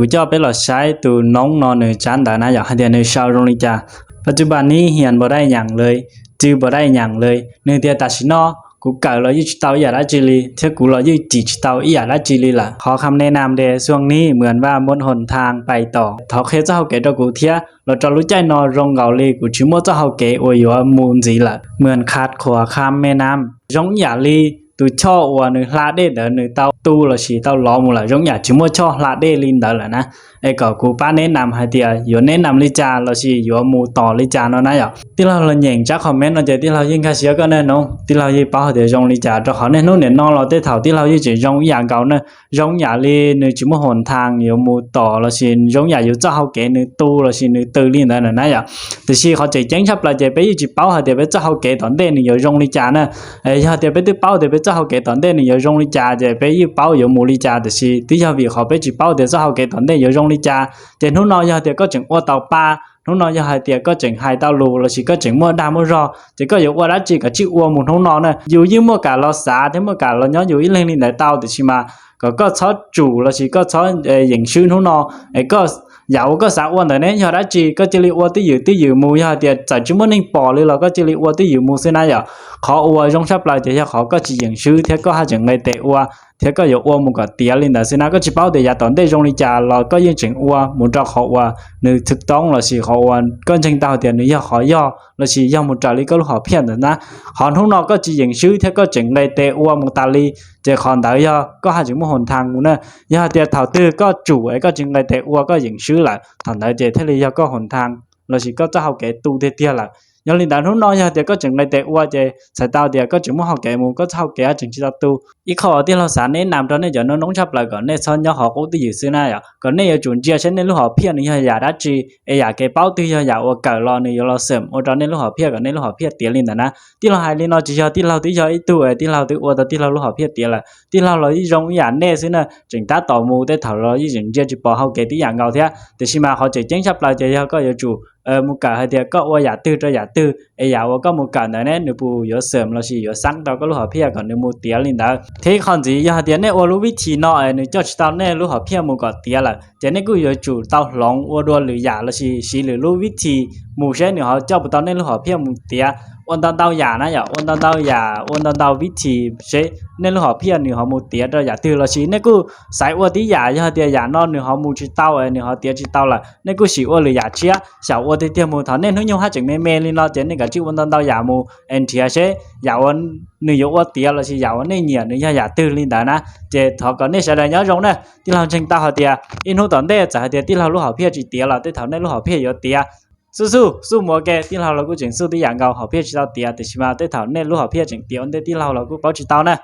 Kuv coj peb los saib tus noob no nws tsab ntawv na yom, hais tias nws sau zoo li cas. ปัจจุบันนี้เรียนบ่ได้หยังเลย จื้อบ่ได้หยังเลย nws tias tam sim no kuv kawm los yeej tsis tau ib yam dab tsi li thiab kuv los yeej cim tsis tau ib yam dab tsi li lawm. ขอคำแนะนำแด่ ช่วงนี้เหมือนว่าหมดหนทางไปต่อ thov qhia txoj hau kev rau kuv thiab, los rau lub caij no zoo nkaus li kuv tsis muaj txoj hau kev uas yuav mus ntxiv lawm. เหมือนขาดขั้วข้ามแม่น้ำ zoo ib yam li tus choj uas nws hla dej ntawd nws tau tu lossis tau lov mus lawm, zoo ib yam tsis muaj choj hla dej li ntawd lawm na. Es kom kuv pab แนะนำ hais tias yuav แนะนำ li cas lossis yuav mus tos li cas no na yom. Tij laug los nyeem tsab comment no ces tij laug yeej nkag siab koj nej noob, tij laug yeej paub hais tias zoo li cas, rau qhov niaj hnub nim no los tej thaum tij laug yeej tseem zoo ib yam nkaus na, zoo ib yam li nws tsis muaj หนทาง yuav mus tos lossis zoo ib yam yus txoj hau kev nws tu lossis nws tws li ntawd na yom. Tiam sis qhov tseem ceeb tshaj plaws ces peb yeej tsis paub hais tias peb txoj hau kev tom ntej nws yuav zoo li cas na. Yog tias peb twb paub tias peb txoj hau kev tom ntej nws yuav zoo li cas ces peb yeej paub yuav mus li cas, tiam sis twb yog vim qhov peb tsis paub tias txoj hau kev tom ntej yuav zoo li cas, ces hnub no yog tias koj tseem ua tau pa, hnub no yog hais tias koj tseem hais tau lus lossis koj tseem muaj dag muaj zog ces koj yuav ua dab tsi kom tsij ua mus hnub no na. Yus yeej muaj kam los xav thiab muaj kam los nyob yus ib leeg li ntawd tau, tiam sis mas kom koj txhob tsum lossis koj txhob yeem swb hnub no. Es koj, yam uas koj xav ua ntawd ne yog dab tsi koj cia li ua twj ywm twj ywm mus, yog hais tias txawm tsis muaj neeg pom li los koj cia li ua twj ywm mus xwb na yom. Qhov uas zoo tshaj plaws ces yog qhov koj tsis yeem swb thiab koj haj tseem nqes tes ua, thiab koj yuav ua mus kom tiav li ntawd xwb na. Koj tsis paub tias yav tom ntej zoo li cas los koj yeej tseem ua mus rau qhov uas nws txwv toob lossis qhov uas koj ntseeg tau tias nws yog qhov yog lossis yog mus raws li koj lub hom phiaj ntawd na. Qhov hnub no koj tsis yeem swb thiab koj tseem nqes tes ua mus tas li, ces qhov ntawd yog koj haj tseem muaj หนทาง mus na. Yog hais tias thaum twg koj tsum es koj tsis nqes tes ua koj yeem swb lawm, thaum ntawd ces thiaj li yog koj หนทาง lossis koj txoj hau kev tu tiag tiag lawm. Yog li ntawd hnub no yog tias koj tseem nqes tes ua ces txhais tau tias koj tseem muaj hau kev mus, koj txoj hau kev haj tseem tsis tau tu. Ib qho uas tij laug xav แนะนำ rau nej cov noob noob tshaj plaws kom nej txhob nyob qhov qub twj ywm xwb na yom, kom nej yuav tsum ntsia saib nej lub hom phiaj nws yog yam dab tsi, es yam kev paub twg yog yam uas kawm los nws yuav los xeem ua rau nej lub hom phiaj kom nej lub hom phiaj tiav li ntawd na. Tij laug hais li no tsis yog tij laug twb yog ib tug es tij laug twb ua tau tij laug lub hom phiaj tiav lawm. Tij laug los yeej zoo ib yam nej xwb na, tseem tab tom mus, tej thaum los yeej tseem ntsia tsis pom hau kev tib yam nkaus thiab. Tiam sis mas qhov tseem ceeb tshaj plaws ces yog koj yuav tsum mus kawm hais tias koj ua yam twg rau yam twg, es yam uas koj mus kawm ntawd ne nws puas yuav xeem lossis yuav xab rau koj lub hom phiaj kom nws mus tiav li ntawd. Thiab ib qho ntxiv yog hais tias nej ua lub vib thim no es nws coj tsis tau nej lub hom phiaj mus kom tiav lawm, ces nej kuj yuav tsum tau hloov ua dua lwm yam lossis siv lwm lub vib thim mus seb nws ho coj puas tau nej lub hom phiaj mus tiav. Ua ntau ntau yam na yom, ua ntau ntau yam, ua ntau ntau vib thim seb nej lub hom phiaj nws ho mus tiav rau yam twg, lossis nej kuj xaiv ua tib yam, yog tias yam no nws ho mus tsis tau es nws ho tiav tsis tau lawm, nej kuj sim ua lwm yam tshiab xyaum ua tiag tiag mus. Thaum nej hnub nyoog haj tseem me me li no ces nej kav tsij ua ntau ntau yam mus es nrhiav seb yam uas nws yuav ua tiav lossis yam uas nej nyiam nws yog yam twg li ntawd na. Ces thov kom nej sawv daws nyob zoo na. Tij laug ntseeg tau hais tias ib hnub tom ntej txawm hais tias tij laug lub hom phiaj tsis tiav los tej thaum nej lub hom phiaj yuav tiav. Xub xub xub mus ua ke, tij laug los kuj tseem xub tib yam nkaus, hom phiaj tsis tau tiav, tiam sis mas tej thaum nej lub hom phiaj tseem tiav ua ntej tij laug los kuj paub tsis tau na.